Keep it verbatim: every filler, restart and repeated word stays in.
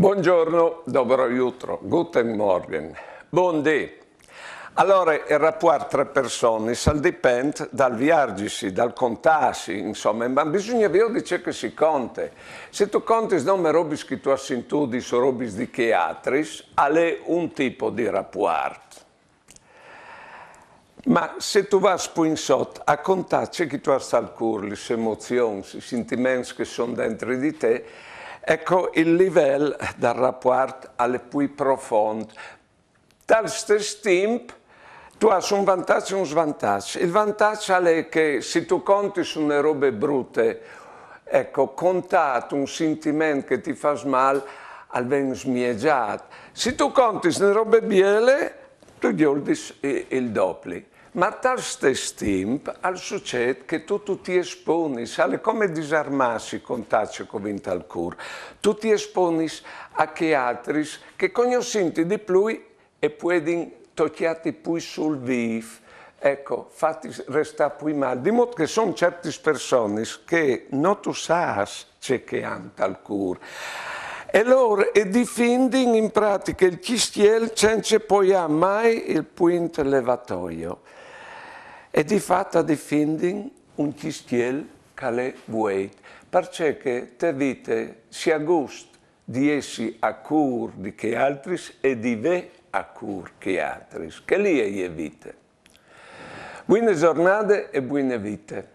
Buongiorno, dobro jutro, guten Morgen, bundì. Alore, il rapuart tra personis al dipent dal viargisi, dal contâsi, insome, ma bisugne viodi ce che si conte. Se tu contis nome robis che tu âs sintudis o robis di chei altris, al è un tipo di rapuart. Ma se tu vâs plui in sot a contâ ce che tu âs tal cûr, lis emozions, i sintiments che a son dentri di te, eco, il livel dal rapuart al è plui profont. Tal stes timp tu âs un vantaç e un svantaç. Il vantaç al è che se tu contis une robe brute, eco, contât un sintiment che ti fâs mâl, al ven smiegjât. Se tu contis une robe biele, tu gjoltis i-, il dopli. Ma tal stes timp al sucêt che tu, tu ti esponis, al è come disarmâsi, contâ ce che o vin tal cûr. Tu ti esponis a chei altris che, cognossintiti di plui, a puedin tocjâti plui sul vîf, eco, fâti restâ plui mâl. Di mût che a son ciertis personis che no tu sâs ce che a àn tal cûr. E lôr a difindin in pratiche il cjistiel cence poiâ mai il puint levatoio. E di fat a difindin un cjistiel che al è vueit, parcè che te vite si à gust di jessi a cûr di chei altris e di vê a cûr chei altris, che li e je vite. Buine zornade e buine vite.